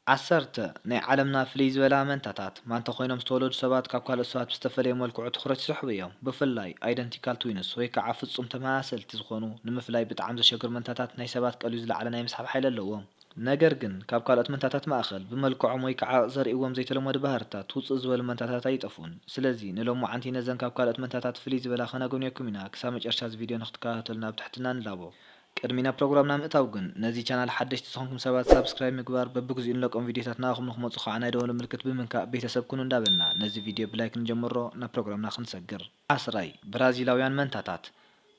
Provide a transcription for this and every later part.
ዓሰርተ፣ ናይ ዓለምና ፍልይ ዝበላ መንታታት። ማንታ ኮይኖም ዝተወለዱ ሰባት ካብ ካልኦት ሰባት ብዝተፈለየ መልክዑ ትኹረት ይስሕቡ እዮም። ብፍላይ ኣይደንቲካል ትዊንስ ወይ ከዓ ፍጹም ተመሳሰልቲ ዝኾኑ ንምፍላይ ብጣዕሚ ዘሸግር መንታታት ናይ ሰባት ቀልዩ ዝለዓለ ናይ ምስሓብ ሓይሊ ኣለዎም። ነገር ግን ካብ ካልኦት መንታታት ማእኸል ብመልክዖም ወይ ከዓ ዘርእዎም ዘይተለመዱ ባህርታት ውፅእ ዝበሉ መንታታት ኣይጠፍኡን። ስለዚ ንሎማዓንቲ ነዘን ካብ ካልኦት መንታታት ፍልይ ዝበላ ከነግንየኩም ኢና። ክሳብ መጨረሻ እዚ ቪድዮ ንክትከታተሉና ብትሕትና ንላቦ። ቅድሚ ናብ ፕሮግራምና ምእታው ግን ነዚ ቻናል ሓደሽቲ ዝኾንኩም ሰባት ሳብስክራይብ ምግባር በብግዚኡ እንለቆም ቪድዮታት ንኣኹም ንክመፁ ከዓ ናይ ደወል ምልክት ብምንካእ ቤተሰብ ኩኑ እንዳበልና ነዚ ቪድዮ ብላይክ ንጀምሮ ናብ ፕሮግራምና ክንሰግር። ዓስራይ፣ ብራዚላውያን መንታታት።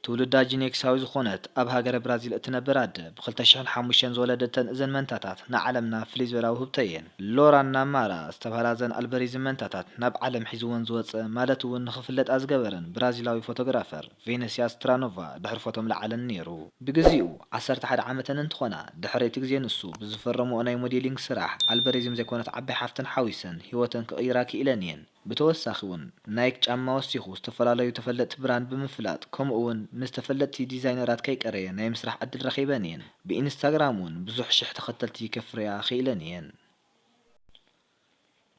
ትውልዳ ጂኔክሳዊ ዝኾነት ኣብ ሃገረ ብራዚል እትነብር ኣደ ብክልተ ሽሕን ሓሙሽተን ዝወለደተን እዘን መንታታት ንዓለምና ፍልይ ዝበላ ውህብቶ እየን። ሎራና ማራ ዝተባህላ እዘን ኣልበሪዝም መንታታት ናብ ዓለም ሒዝወን ዝወፀ ማለት እውን ንክፍለጣ ዝገበረን ብራዚላዊ ፎቶግራፈር ቬነሲያ ስትራኖቫ ድሕሪ ፎቶ ምልዓለን ነይሩ። ብግዚኡ ዓሰርተ ሓደ ዓመተን እንትኾና ድሕሪ እቲ ግዜ ንሱ ብዝፈረምኦ ናይ ሞዴሊንግ ስራሕ ኣልበሪዝም ዘይኮነት ዓባይ ሓፍተን ሓዊሰን ህይወተን ክቕይራ ክኢለን እየን። ብተወሳኺ እውን ናይክ ጫማ ወሲኹ ዝተፈላለዩ ተፈለጥቲ ብራንድ ብምፍላጥ ከምኡ እውን ምስ ተፈለጥቲ ዲዛይነራት ከይቀረየ ናይ ምስራሕ ዕድል ረኺበን እየን። ብኢንስታግራም እውን ብዙሕ ሽሕ ተኸተልቲ ከፍርያ ክኢለን እየን።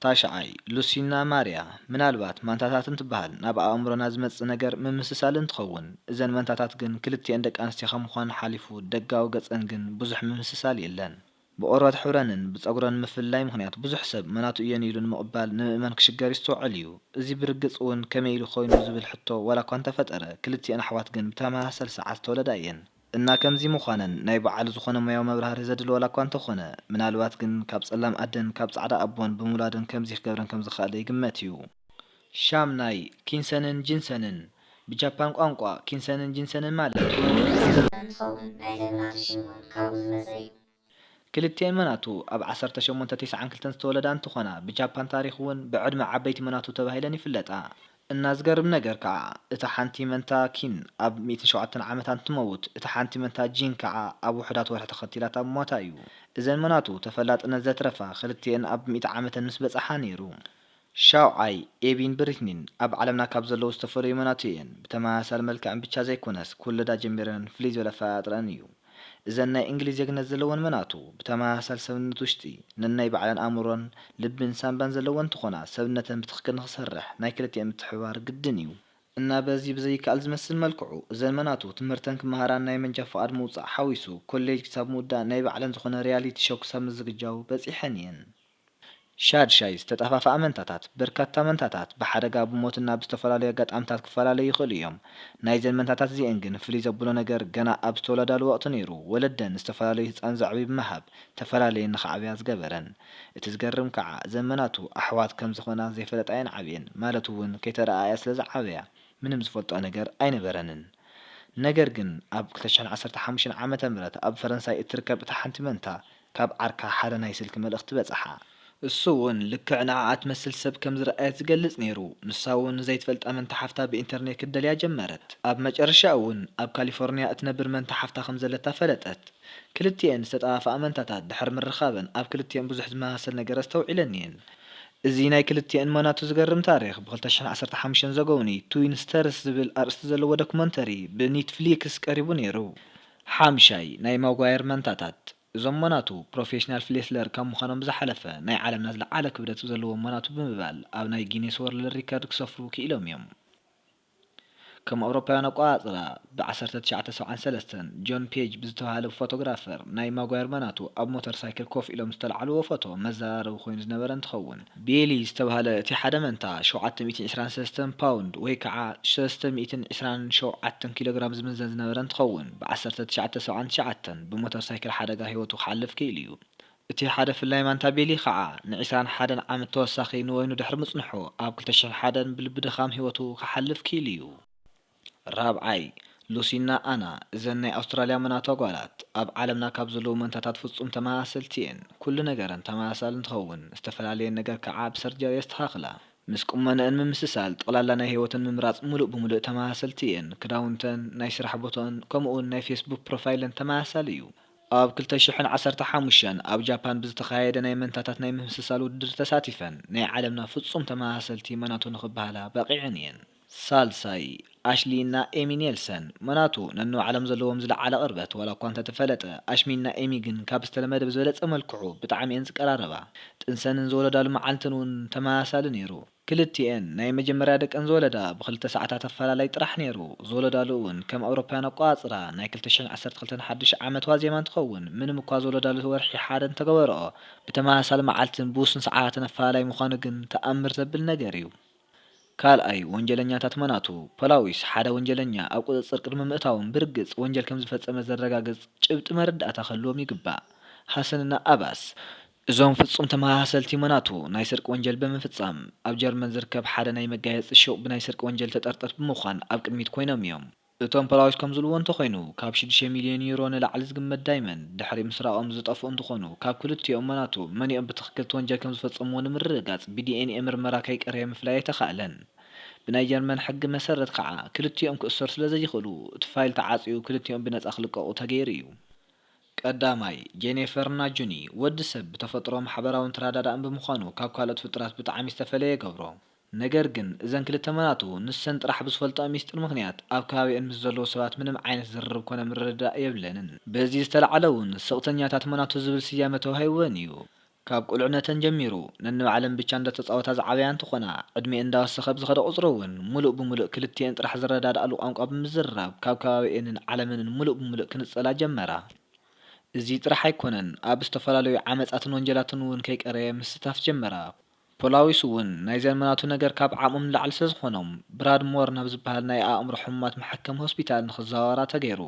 ታሽዓይ፣ ሉሲና ማርያ። ምናልባት ማንታታት እንትበሃል ናብ ኣእምሮና ዝመጽእ ነገር ምምስሳል እንትኸውን፣ እዘን መንታታት ግን ክልቲኤን ደቂ ኣንስትዮ ካብ ምዃን ሓሊፉ ደጋዊ ገጸን ግን ብዙሕ ምምስሳል የለን። ብቆርበት ሕብረንን ብጸጉረን ምፍልላይ ምኽንያት ብዙሕ ሰብ መናቱ እየን ኢሉ ንምቕባል ንምእማን ክሽገር ይስተውዐል እዩ። እዚ ብርግጽ እውን ከመይ ኢሉ ኮይኑ ዝብል ሕቶ ዋላ እኳ እንተፈጠረ፣ ክልቲኤን ኣሕዋት ግን ብተመሳሳሊ ሰዓት ዝተወለዳ እየን። እና ከምዚ ምዃነን ናይ ባዕሉ ዝኾነ ሞያዊ መብራህርሂ ዘድሊ ዋላ እኳ እንተኾነ፣ ምናልባት ግን ካብ ጸላም ኣደን ካብ ጻዕዳ ኣቦን ብምውላደን ከምዚ ክገብረን ከም ዝኸኣለ ይግመት እዩ። ሻምናይ፣ ኪንሰንን ጂንሰንን። ብጃፓን ቋንቋ ኪንሰንን ጂንሰንን ማለት። እንትኸውን ናይ ዘመናቱ ሽም እውን ካብኡ ዝመፀ እዩ። ክልቲኤን መናቱ ኣብ ዓሰርተ ሸሞንተ ተስዓን ክልተን ዝተወለዳ እንትኾና፣ ብጃፓን ታሪኽ እውን ብዕድመ ዓበይቲ መናቱ ተባሂለን ይፍለጣ። እና ዝገርም ነገር ከዓ፣ እታ ሓንቲ መንታ ኪን ኣብ ሚእትን ሸውዓተን ዓመታ እንትመውት፣ እታ ሓንቲ መንታ ጂን ከዓ ኣብ ውሑዳት ወርሒ ተኸቲላታ ምሞታ እዩ። እዘን መናቱ ተፈላጥነት ዘትረፋ ክልቲኤን ኣብ ሚእቲ ዓመተን ምስ በፅሓ ነይሩ። ሻውዓይ፣ ኤቢን ብሪትኒን ኣብ ዓለምና ካብ ዘለዉ ዝተፈለዩ መናቱ እየን። ብተመሳሳሊ መልክዐን ብቻ ዘይኮነስ፣ ክውለዳ ጀሚረን ፍልይ ዝበለ ኣፈጣጥረአን እዩ። እዘን ናይ እንግሊዝ ዜግነት ዘለወን መናቱ፣ ብተመሳሳሊ ሰብነት ውሽጢ ነናይ ባዕለን ኣእምሮን ልብን ሳንባን ዘለወን እንትኾና፣ ሰብነተን ብትኽክል ንኽሰርሕ ናይ ክልቲኤን ምትሕብባር ግድን እዩ። እና በዚ ብዘይከኣል ዝመስል መልክዑ፣ እዘን መናቱ ትምህርተን ክመሃራን ናይ መንጃ ፍቓድ ምውፃእ ሓዊሱ፣ ኮሌጅ ክሳብ ምውዳእ ናይ ባዕለን ዝኾነ ሪያሊቲ ሾው ክሳብ ምዝግጃው በፂሐን እየን። ሻድሻይ፣ ዝተጠፋፍኣ መንታታት። በርካታ መንታታት ብሓደጋ ብሞትን ናብ ዝተፈላለዩ ኣጋጣምታት ክፈላለዩ ይኽእሉ እዮም። ናይዘን መንታታት እዚኤን ግን ፍልይ ዘብሎ ነገር ገና ኣብ ዝተወለዳሉ ወቕቲ ነይሩ ወለደን ዝተፈላለዩ ህፃን ዘዕብዩ ብምሃብ ተፈላለየን ንኽዓብያ ዝገበረን። እቲ ዝገርም ከዓ እዘን መናቱ ኣሕዋት ከም ዝኾና ዘይፈለጣ እየን ዓብየን፣ ማለት እውን ከይተረኣኣያ ስለ ዝዓበያ ምንም ዝፈልጥኦ ነገር ኣይነበረንን። ነገር ግን ኣብ ክልተ ሽሕን ዓሰርተ ሓሙሽተን ዓመተ ምህረት ኣብ ፈረንሳይ እትርከብ እታ ሓንቲ መንታ ካብ ዓርካ ሓደ ናይ ስልኪ መልእኽቲ በጽሓ። እሱ እውን ልክዕ ንዓኣ ትመስል ሰብ ከም ዝረኣየት ዝገልጽ ነይሩ። ንሳ እውን ንዘይትፈልጣ መንታ ሓፍታ ብኢንተርኔት ክትደልያ ጀመረት። ኣብ መጨረሻ እውን ኣብ ካሊፎርንያ እትነብር መንታ ሓፍታ ከም ዘለታ ፈለጠት። ክልቲኤን ዝተጠፋፍኣ መንታታት ድሕሪ ምርኻበን ኣብ ክልቲኤን ብዙሕ ዝመሳሰል ነገር ኣስተውዒለን እየን። እዚ ናይ ክልቲኤን መናቱ ዝገርም ታሪኽ ብ ክልተ ሽሕን ዓሰርተ ሓሙሽተን ዘገውኒ ትዊን ስተርስ ዝብል ኣርእስቲ ዘለዎ ዶኩመንተሪ ብኒትፍሊክስ ቀሪቡ ነይሩ። ሓምሻይ፣ ናይ ማጓየር መንታታት። እዞም መናቱ ፕሮፌሽናል ፍሌስለር ካብ ምዃኖም ብዝሓለፈ ናይ ዓለምና ዝለዓለ ክብደት ዘለዎም መናቱ ብምባል ኣብ ናይ ጊኔስ ወርልድ ሪከርድ ክሰፍሩ ክኢሎም እዮም። ከም ኣውሮፓውያን ኣቆጻጽራ ብ ዓሰርተ ትሽዓተ ሰብዓን ሰለስተን ጆን ፔጅ ብዝተባህለ ፎቶግራፈር ናይ ማጓየር መናቱ ኣብ ሞተር ሳይክል ኮፍ ኢሎም ዝተላዕልዎ ፎቶ መዘራረቢ ኮይኑ ዝነበረ እንትኸውን፣ ቤሊ ዝተባህለ እቲ ሓደ መንታ ሸውዓተ ሚእትን ዕስራን ሰለስተን ፓውንድ ወይ ከዓ ሰለስተ ሚእትን ዕስራን ሸውዓተን ኪሎ ግራም ዝምዘን ዝነበረ እንትኸውን፣ ብ ዓሰርተ ትሽዓተ ሰብዓን ትሽዓተን ብሞተር ሳይክል ሓደጋ ህይወቱ ክሓልፍ ክኢሉ እዩ። እቲ ሓደ ፍላይ ማንታ ቤሊ ኸዓ ን ዕስራን ሓደን ዓመት ተወሳኺ ንወይኑ ድሕሪ ምጽንሑ፣ ኣብ ክልተ ሽሕን ሓደን ብልቢ ድኻም ህይወቱ ክሓልፍ ክኢሉ እዩ። ራብዓይ፣ ሉሲና ኣና። እዘን ናይ ኣውስትራልያ መናቱ ኣጓላት ኣብ ዓለምና ካብ ዘለዉ መንታታት ፍጹም ተመሳሰልቲ እየን። ኩሉ ነገረን ተመሳሳሊ እንትኸውን፣ ዝተፈላለየን ነገር ከዓ ብሰርጀሪ የስተኻኽላ። ምስ ቁመነአን ምምስሳል፣ ጠቕላላ ናይ ህይወተን ምምራጽ ምሉእ ብምሉእ ተመሳሰልቲ እየን። ክዳውንተን፣ ናይ ስራሕ ቦትኦን፣ ከምኡውን ናይ ፌስቡክ ፕሮፋይለን ተመሳሳሊ እዩ። ኣብ ክልተ ሽሕን ዓሰርተ ሓሙሽተን ኣብ ጃፓን ብዝተኻየደ ናይ መንታታት ናይ ምምስሳል ውድድር ተሳቲፈን ናይ ዓለምና ፍጹም ተመሳሰልቲ መናቱ ንኽበሃላ በቒዐን እየን። ሳልሳይ፣ ኣሽሊ እና ኤሚ ኔልሰን። መናቱ ነንባዕሎም ዘለዎም ዝለዓለ ቅርበት ዋላ እኳ እንተተፈለጠ፣ ኣሽሚ እና ኤሚ ግን ካብ ዝተለመደ ብዝበለጸ መልክዑ ብጣዕሚ እየን ዝቀራረባ። ጥንሰንን ዝወለዳሉ መዓልትን እውን ተመሳሳሊ ነይሩ። ክልቲኤን ናይ መጀመርያ ደቀን ዝወለዳ ብክልተ ሰዓታት ኣፈላላይ ጥራሕ ነይሩ። ዝወለዳሉ እውን ከም ኣውሮፓውያን ኣቆጻጽራ ናይ ክልተ ሽሕን ዓሰርተ ክልተን ሓድሽ ዓመት ዋዜማ እንትኸውን፣ ምንም እኳ ዝወለዳሉ ወርሒ ሓደ እንተገበረኦ፣ ብተመሳሳሊ መዓልትን ብውሱን ሰዓታትን ኣፈላላይ ምዃኑ ግን ተኣምር ዘብል ነገር እዩ። ካልኣይ፣ ወንጀለኛታት መናቱ። ፖላዊስ ሓደ ወንጀለኛ ኣብ ቁጽጽር ቅድሚ ምእታዎም ብርግጽ ወንጀል ከም ዝፈጸመ ዘረጋግጽ ጭብጢ መረዳእታ ክህልዎም ይግባእ። ሃሰንና ኣባስ። እዞም ፍጹም ተመሳሰልቲ መናቱ ናይ ስርቂ ወንጀል ብምፍጻም ኣብ ጀርመን ዝርከብ ሓደ ናይ መጋየጺ ሹቕ ብናይ ስርቂ ወንጀል ተጠርጠር ብምዃን ኣብ ቅድሚት ኮይኖም እዮም። እቶም ፖላዊስ ከም ዝብልዎ እንተኾይኑ፣ ካብ ሽዱሽተ ሚልዮን ዩሮ ንላዕሊ ዝግመት ዳይመንድ ድሕሪ ምስራቖም ዝጠፍኡ እንትኾኑ፣ ካብ ክልቲኦም መናቱ መኒኦም ብትኽክል እቲ ወንጀል ከም ዝፈጸምዎ ንምርግጋጽ ብዲኤንኤ ምርመራ ከይቀረየ ምፍላይ ኣይተኻእለን። ብናይ ጀርመን ሕጊ መሰረት ከዓ ክልቲኦም ክእሰሩ ስለ ዘይኽእሉ፣ እቲ ፋይል ተዓጽዩ ክልቲኦም ብነጻ ክልቀቑ ተገይሩ እዩ። ቀዳማይ፣ ጄኒፈር እና ጁኒ። ወዲ ሰብ ብተፈጥሮ ማሕበራውን ተረዳዳእን ብምዃኑ ካብ ካልኦት ፍጡራት ብጣዕሚ ዝተፈለየ ይገብሮ። ነገር ግን እዘን ክልተ መናቱ ንሰን ጥራሕ ብዝፈልጥኦ ሚስጥር ምኽንያት ኣብ ከባቢአን ምስ ዘለዉ ሰባት ምንም ዓይነት ዝርርብ ኮነ ምርድዳእ የብለንን። በዚ ዝተላዕለ እውን ስቕተኛታት መናቱ ዝብል ስያመ ተዋሂብወን እዩ። ካብ ቁልዕነተን ጀሚሩ ነንባዕለን ብቻ እንዳተጻወታ ዝዓበያ እንትኾና፣ ዕድሜ እንዳወሰኸ ብዝኸደ ቁጽሪ እውን ሙሉእ ብሙሉእ ክልቲኤን ጥራሕ ዝረዳድኣሉ ቋንቋ ብምዝርራብ ካብ ከባቢኤንን ዓለመንን ሙሉእ ብሙሉእ ክንጸላ ጀመራ። እዚ ጥራሕ ኣይኮነን፣ ኣብ ዝተፈላለዩ ዓመጻትን ወንጀላትን እውን ከይቀረየ ምስታፍ ጀመራ። ፖላዊስ እውን ናይዘን መናቱ ነገር ካብ ዓቕሞም ንላዕሊ ስለ ዝኾኖም፣ ብራድሞር ናብ ዝበሃል ናይ ኣእምሮ ሕሙማት መሐከሚ ሆስፒታል ንኽዘዋወራ ተገይሩ።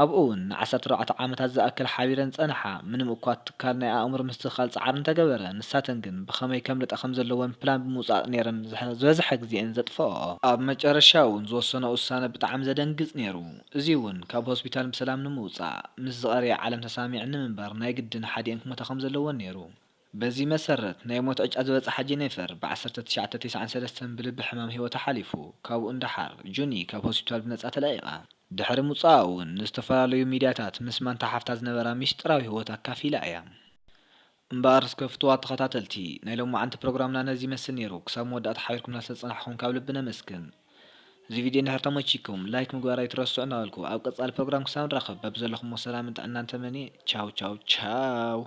ኣብኡ እውን ንዓሰርተ ኣርባዕተ ዓመታት ዝኣክል ሓቢረን ጸንሓ። ምንም እኳ እቲ ትካል ናይ ኣእምሮ ምስትኽኻል ጻዕሪ እንተገበረ፣ ንሳተን ግን ብኸመይ ከምልጣ ከም ዘለወን ፕላን ብምውጻእ ነይረን ዝሐ-፣ ዝበዝሐ ግዜኤን ዘጥፍኣኦ። ኣብ መጨረሻ እውን ዝወሰኖ ውሳነ ብጣዕሚ ዘደንግጽ ነይሩ። እዚ እውን ካብ ሆስፒታል ብሰላም ንምውጻእ፣ ምስ ዝቐረየ ዓለም ተሰማሚዐን ንምንባር ናይ ግድን ሓዲኤን ክሞታ ከም ዘለወን ነይሩ። በዚ መሰረት ናይ ሞት ዕጫ ዝበጽሓ ጄኒፈር ብ ዓሰርተ ትሽዓተ ተስዓን ሰለስተን ብልቢ ሕማም ህይወታ ሓሊፉ። ካብኡ ንደሓር ጁኒ ካብ ሆስፒታል ብነጻ ተለቒቓ። ድሕሪ ምውጻኣ እውን ንዝተፈላለዩ ሚድያታት ምስ ማንታ ሓፍታ ዝነበራ ሚስጥራዊ ህይወት ኣካፊላ እያ። እምበኣር እስከ ፍቱዋት ተኸታተልቲ፣ ናይ ሎማዓንቲ ፕሮግራምና ነዚ ይመስል ነይሩ። ክሳብ መወዳእታ ሓቢርኩምና ስለዝጸናሕኩም ካብ ልቢ ነመስግን። እዚ ቪድዮ እንድሕር ተመቺኩም ላይክ ምግባር ኣይትረስዑ እናበልኩ ኣብ ቀጻሊ ፕሮግራም ክሳብ ንራኸብ በብዘለኹሞ ሰላምን ጥዕናን ተመንየ። ቻው ቻው ቻው።